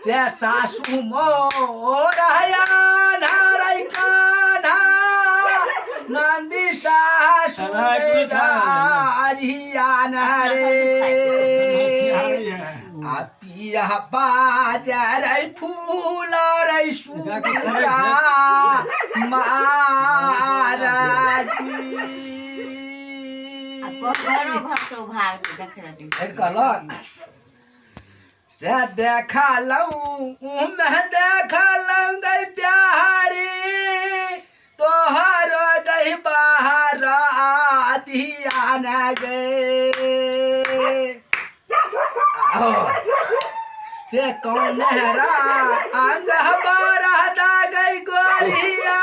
से सासू मोर अन्हारै कान्हा नन्दी सासू रे आ पिया बाजर फूल रे सूरा महाराजी। घरो घर से उभार के देखे रहती। फेर कहलक से देखलहुँ मैं देखलहुँ गई प्यारी तोहर गई बाहर आतिया न गए आहो से कौन हरा अंग बरदा गई गोरिया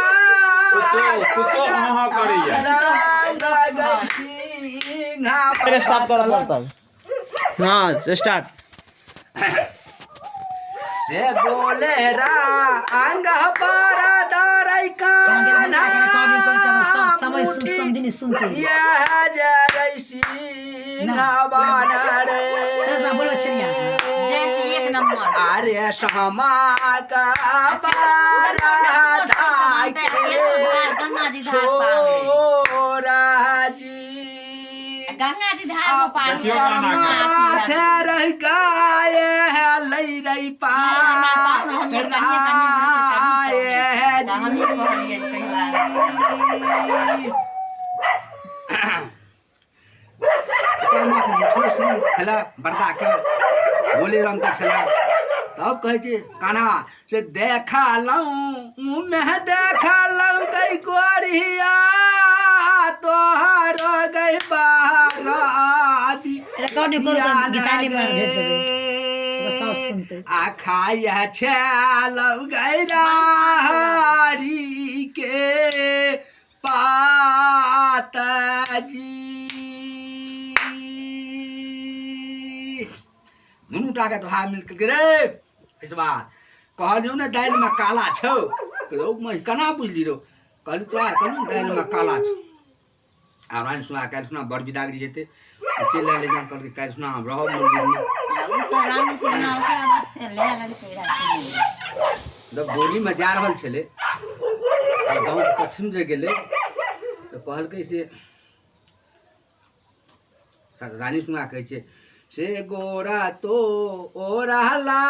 कुत्तो हाँ हाँ करैया। रंग गई सिंहा। स्टार्ट करऽ पड़तै। हाँ, स्टार्ट। से गोलेरा अंग बरदा रै कान्हा समय समझिनी सुनते यह जरै सिंहा बानर बोलबै छलियै। जैसे एक नंबर। अरे समा का बरदा के गंगा जी धार पार है। छोरा जी। गंगा जी धार में पार देखियौ कान्हा के। माथे रह गाय है लई रही पार राय हमही जी। कहलियै कहिया। ओकर माथ मुठिए सिंह छलै बरदाके गोले रंगके छलै। तब कहै छै कान्हा से देखलहुँ मैं देखलहुँ गई गोरिया तोहर गई बाहर आदि रिकॉर्डिंग करू तऽ गीताली मे भेज देबै, ओकर साउस सुनतै। आ खाय छलहुँ गई राहरी के पात जी। दुनू टाके दोहा मिल के रे इस बार कहलियौ ने दालिमे काला छौ रौ मैं केना बुझली रौ? कहली तोरा कहलहुँ ने दालिमे काला छौ। आ रानी सुना काल्हि सुना बड़ बिदागरी हेतै, चलि आयल एहिठाम। कहलकै काल्हि सुना हम रहब मन्दिरमे। आ उ तऽ रानी सुना ओकरा वास्ते लए लगतै राति। जब डोलीमे जा रहल छलै तऽ गाँव पश्चिम जे गेलै तऽ कहलकै से रानी सुना कहै छै से गोरा तो ओ रहला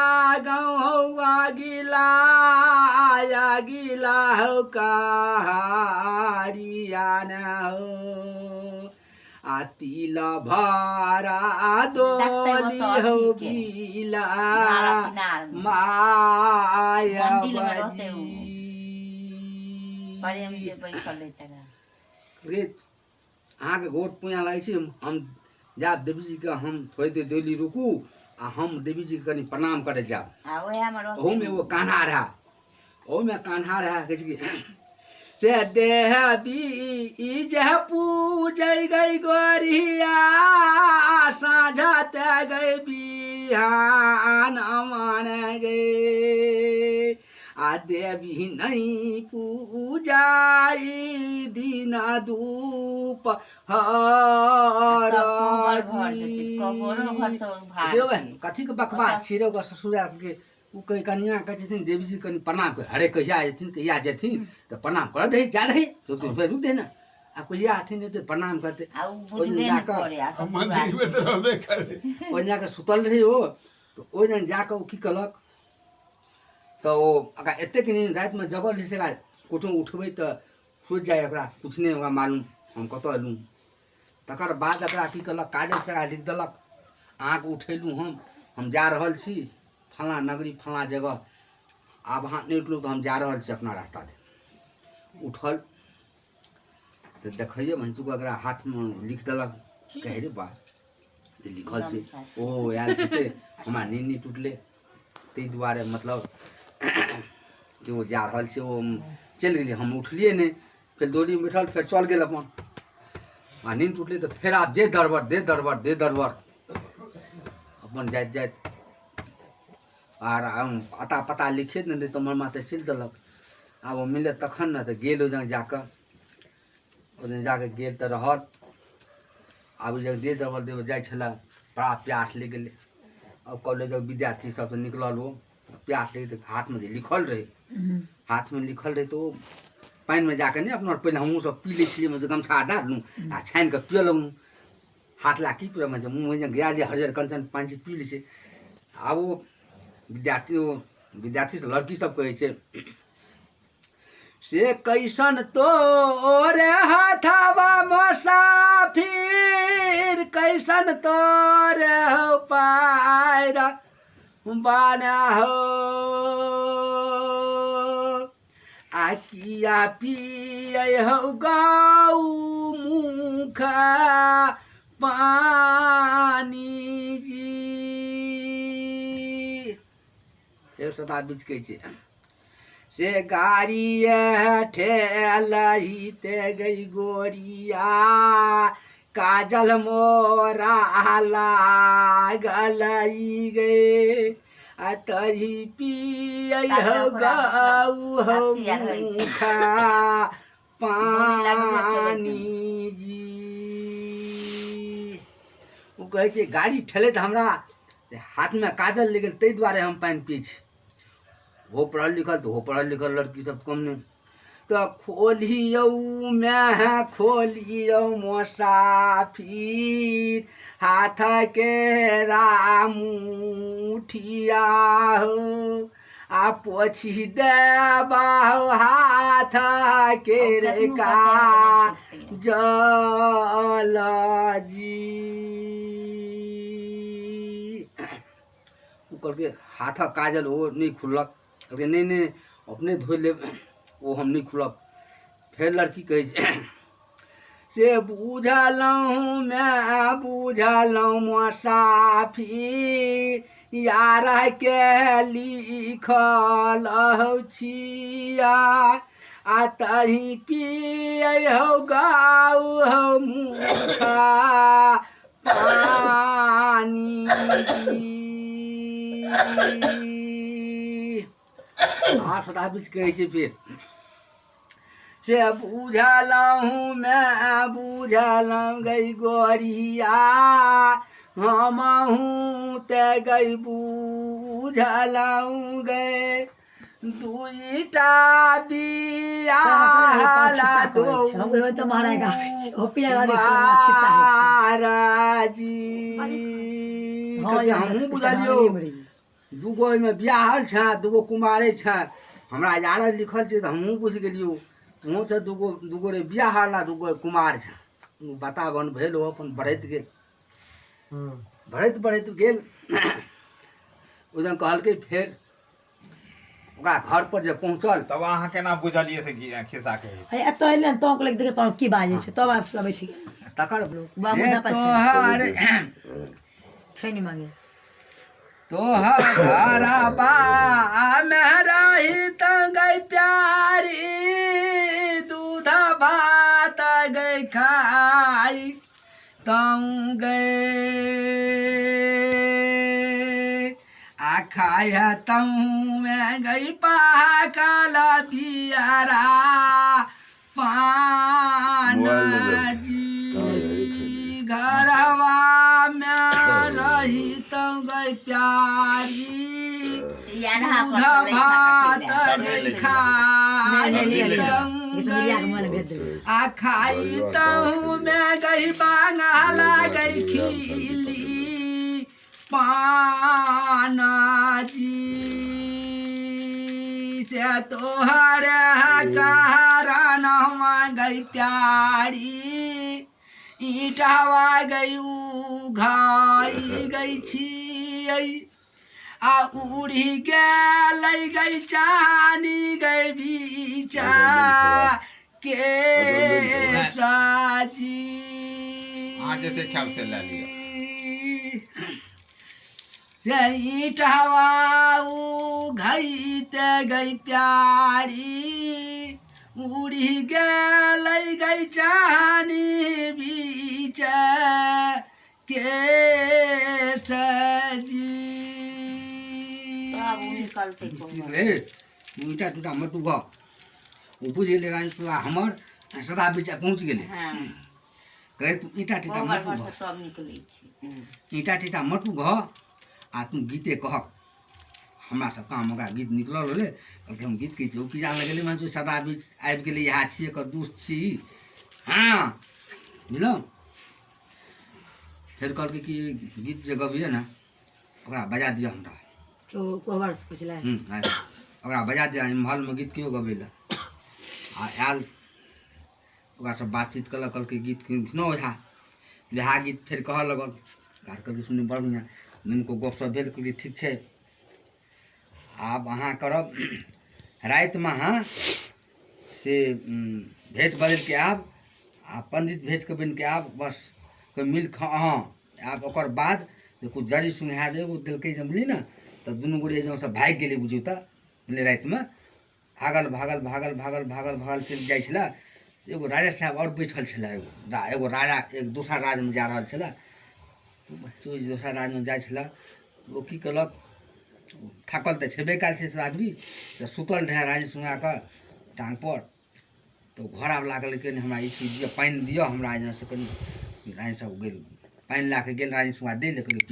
गाँव हौ आगिला आगिला हौ कहारिया न हो आ तिल भरा देखतै डोली ओतऽ हौ अथीके, बिला धारक किनारमे। माया मन्दिरमे रहतै उ। प्रेम बजी जे बैठल रहै तकरा। रे अहाँके गोर पुइयाँ लागै छी, हम जायब देवीजीके, हम थोड़े देर डोली रुकू आ हम देवीजीके कनि प्रणाम करय जायब। आ ओएहमे रहतै। ओहूमे एगो कान्हा रहए, ओहूमे कान्हा रहए। कहै छै कि से देह बीज पूजै गई गोरिया साँझ ते गई बिहान अमान गे आ देवी नहीं पूजाई दिन धूप हर तब कोबर घर जेतै, कोबरो घर से उभार रे बहिन, कथीके बकवास छी रे? ओकर ससुरालके ओ कहै कनियाँ कहै छथिन देवीजी कनि प्रणाम कर। अरे कहिया अयथिन कहिया जेथिन तऽ प्रणाम करऽ दही, जा रही तो तू रुक दे ने। आ कहिया अथिन तऽ प्रणाम करतै। आ उ ओहि दिन बुझबे नहि जाकऽ करे आ ससुराल मन्दिरमे तऽ रहबे करे। ओहि दिन जाकऽ सुतल रही ओ तऽ ओहि दिन जाकऽ ओ की केलक तऽ ओ ओकरा एतेक नींद रातिमे जगल रहै छै, कखनो उठबै तऽ सुति जाइ, ओकरा किछु नहि ओकरा मालूम हम कतऽ एलहुँ। तकर बाद ओकरा की केलक, काजल से लिख देलक अहाँके उठेलहुँ हम जा रहल छी फलाँ नगरी फलाँ जगह, आब अहाँ नहि उठलहुँ तऽ हम जा रहल छी अपना रास्ता दे। उठल तऽ देखैए भैंसुके ओकरा हाथमे लिख देलक। कहै रे बा जे लिखल छै ओ आयल हेतै, हमरा नींद नहि टूटलै ताहि दुआरे मतलब जे ओ जा रहल छै। ओ चलि गेलै, हम उठलियै नहि। फेर डोलीमे बैठल फेर चल गेल अपन आ नींद टूटलै तऽ फेर आब जे दरबर दे दरबर दे दरबर अपन जाइत जाइत आर अता पता लिखे ने तऽ हमर माथे चलि देलक। आब ओ मिलत तखन ने। तऽ गेल ओहि जगह जाकऽ, ओहि दिन जाकऽ गेल तऽ रहल। आब ओहि जगह दे दरबर देबै जाइ छलै, बड़ा प्यास लागि गेलै। आब कॉलेजक विद्यार्थी सब तऽ निकलल ओ प्यास लगै तऽ हाथमे जे लिखल रहै, हाथमे लिखल रहै तऽ ओ पानिमे जाकऽ नहि अपना पहिले हमहूँ सब पी लै छलियै, मतलब गमछा डाललहुँ आ छानि कऽ पिअ लगलहुँ। हाथ ला की पूरा मतलब मुँहमे जे गया जे हरियर कंचन पानि छै पी लै छै। आब ओ विद्यार्थी, ओ विद्यार्थी सब लड़की सब कहै छै से कैसन तोरे हाथावा मुसाफिर, कैसन तोरे हो पायर बाना हो, आ किया पियै हो गौ मुख पानी जी। फेर सदा बीच कहै छै से गाड़ी ठेलही ते गई गोरिया, काजल मोरा लागल गे, आ तही पियै हो गौ हो मुखा पानी जी। ओ कहै छै गाड़ी ठेलैत हमरा हाथमे काजल लागि गेल, ताहि दुआरे हम पानि पियै छी। ओहो पढ़ल लिखल तऽ ओहो पढ़ल लिखल लड़की सब कम नहि। तऽ खोलियौ मे खोलियौ मोसाफिर, हाथ के रामुठिया हो, आ पोछि देबा हो हाथ के रे का जल जी। ओ कहलकै हाथक काजल ओ नहि खुललक। कहलकै नहि नहि अपने धोइ लेब, ओ हम नहि खुलब। फेर लड़की कहै छै से बुझलहुँ मैं बुझलहुँ मोसाफिर, यार के लिखल हौ छिया, आ तही पियै हौ गाउ हौ मुखा पानी। आठ सदा बीच कहै छै फेर से बुझलहुँ मैं बुझलहुँ गई गोरिया, हमहूँ ते गई बुझलहुँ गे, दुईटा बियाह दो महाराजी। हमहूँ बुझलियौ दूगो ओहिमे बियाहल छै, दूगो कुमारे छै, हमरा यार लिखल छै तऽ हमहूँ बुझि गेलियौ तूहों छै दूगो, दूगो रे बियाहल आ दूगो कुमार छै। वातावरण भेल, ओ अपन बढ़ैत गेल, बढ़ैत बढ़ैत गेल। ओहि दिन कहलकै फेर ओकरा घर पर जे पहुँचल तब अहाँ केना बुझलियै से खिस्सा कहै छै? अरे एतऽ एलै ने तऽ कहलक देखे पाहुन की बाजै छै, तब आब सुनबै छी तकर बाबू से झापा छै। तोहर खैनी मांगे तोहर घरबा में रही तऽ गई प्यारी, दूध भात गई खाई तऊ गे, आ खाय तऊ में गई पाकल बियरा पान जी। घरवा में रही तऊ गई प्यारी, दूध भात गई खाई तऊ गई, आ खाई तऊ में गई बांगला गई खिली पान जी। से तोहर कारण गई प्यारी, ईटवा गई उघाई गई छियै, आ उड़ी गेल गई चानी गई बीचा के साजी। अहाँ जते खायब से लए लिअ। से ईटवा उघैते गई प्यारी, उड़ी गेल गई चानी बीच के सजी। तब ओ निकलतै कोनो। रे ईटा टूटा मटू गऽ, ओ बुझि गेलै रानी सुधा हमर सदा बीच पहुँच गेलै। हँ कहै तू ईटा टीटा गोबर मटू पर गऽ, से सब निकलै छै। ईटा टीटा मटू गऽ आ तू गीते कहक, हमरा सब काम ओकरा गीत निकलल रहलै। कहलकै हम गीत कहै छी, ओ की जान लगेलै माने सदा बीच आबि गेलै, इएह छी एकर दोस्त छी। हँ बुझलहुँ। फेर कहलकै कि गीत जे गबियै ने ओकरा बजा दिअ हमरा। ओ कोहबर से पुछलै। ओकरा बजा दिअ, महलमे गीत केओ गबै लए। आ आयल ओकरा सब बातचीत कयलक, कहलकै गीत सुनाउ ओझा, वएह गीत फेर कहऽ लगल। ओकरा कहलकै सुनू बड़ बढ़िआँ, दुनूके गपशप भेल। कहलकै ठीक छै, आब अहाँ करब रातिमे अहाँ से भेष बदलि कऽ आयब आ पंडित भेषके बनि कऽ आयब, बस कोइ मिल खा अहाँ आब। ओकर बाद जे किछु जड़ी सुंघा देब। ओ देलकै जे बुझली ने, तऽ दुनू गोटे जे सब भागि गेलै बुझियौ तऽ बुझलियै। रातिमे भागल भागल भागल भागल भागल भागल चलि जाइ छलै। एगो राजा साहेब आओर बैठल छलै, एगो एगो राजा एक दोसर राज्यमे जा रहल छलै। दोसर राज्यमे जाइ छलै, ओ की केलक, थाकल तऽ छेबे कयल छै आदमी, तऽ सुतल रहए रानी सुनाके टाँगपर। तऽ घर आबऽ लागल कि हमरा ई चीज दिअ, पानि दिअ हमरा एहिसँ कनि। रानी सब गेल, पानि लए कऽ गेल रानी सुना दै लए। कहलियै